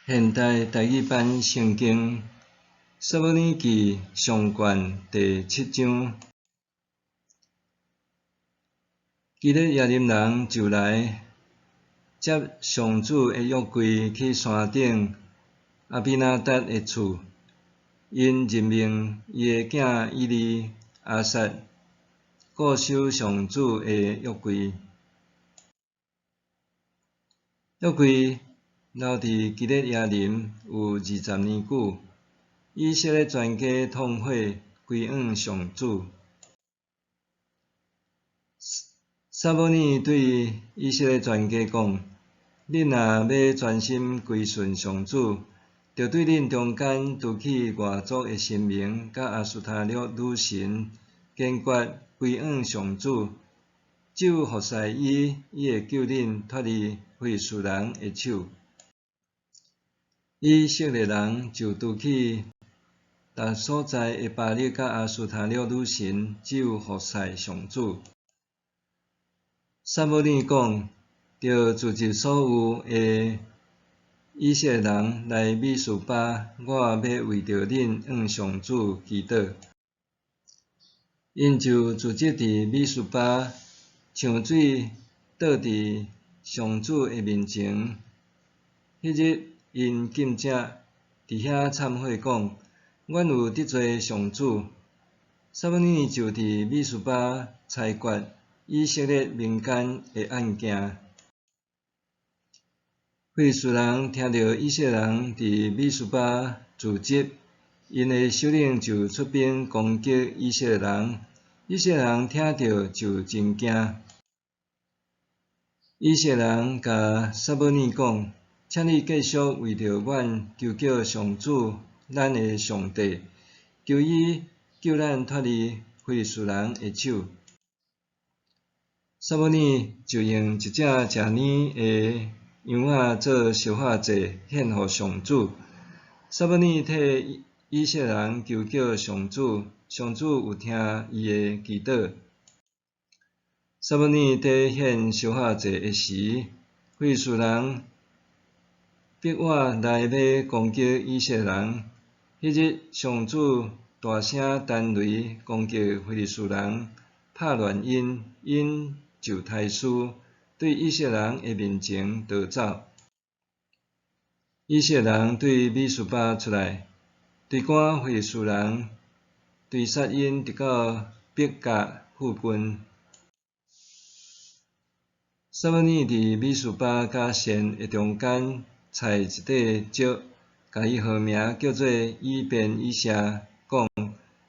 現代台語版聖經撒母耳記上卷第七章，基列耶琳人就來接上主的約櫃去山頂亞比拿達的厝，𪜶任命伊的囝以利亞撒顧守上主的約櫃。約櫃留佇基列耶琳有20年久，以色列全家痛悔歸向上主。撒母耳對以色列全家講：恁若欲專心歸順上主，著對恁中間除去外族的神明佮亞斯他錄女神，堅決歸向上主，只有服侍伊，伊會救恁脫離非利士人的手。以色列人就除去逐所在的巴力佮亞斯他錄女神，只有服侍上主。撒母耳講：著聚集所有的以色列人來米斯巴，我欲為著恁向上主祈禱。𪜶就聚集佇米斯巴，唱水倒佇上主的面前。彼日，𪜶禁食，佇遐懺悔講：阮有得罪上主。撒母耳就佇米斯巴裁決以色列民間的案件。非利士人聽著以色列人佇米斯巴聚集，𪜶的首領就出兵攻擊以色列人。以色列人聽著就真驚。以色列人共撒母耳講：請你繼續為著阮求告上主，咱的上帝，求伊救咱脫離非利士人的手。撒母耳就用一隻食奶的羊仔做燒化祭獻予上主。撒母耳替以色列人求告上主，上主有聽伊的祈禱。撒母耳佇獻燒化祭的時，非利士人逼我來欲攻擊以色列人。彼日上主大聲彈雷攻擊非利士人，拍亂𪜶，𪜶就刣屍，對以色列人的面前逃走。以色列人對米斯巴出來，追趕非利士人，追殺𪜶直到伯甲附近。撒母耳佇米斯巴佮善的中間採一塊石，共伊號名叫做以便以謝，講：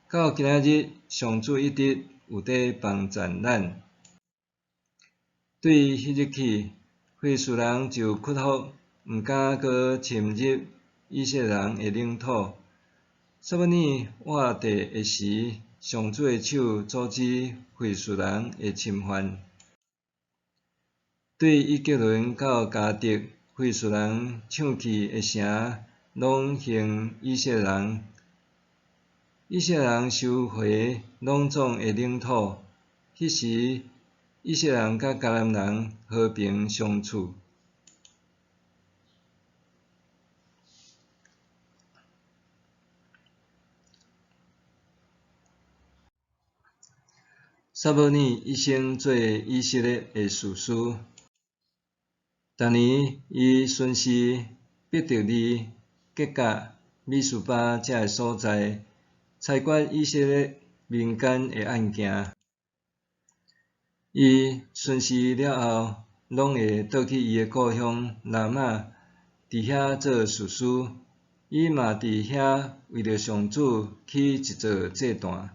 到今仔日，上主一直有佇幫贊咱。對彼日起，非利士人就屈服，毋敢閣侵入以色列人的領土。撒母耳活地的時，上主的手阻止非利士人的侵犯。對以革倫到迦特，非利士人搶去的城，攏還以色列人。以色列人收回攏總的領土。彼時，以色列人佮迦南人和平相處。撒母耳一生做以色列的士師。逐年，伊巡視伯特利、吉甲、米斯巴這个所在，裁決以色列民間的案件。伊巡視了後，攏會倒去伊的故鄉拉瑪，佇遐做士師。伊嘛佇遐為著上主起一座祭壇。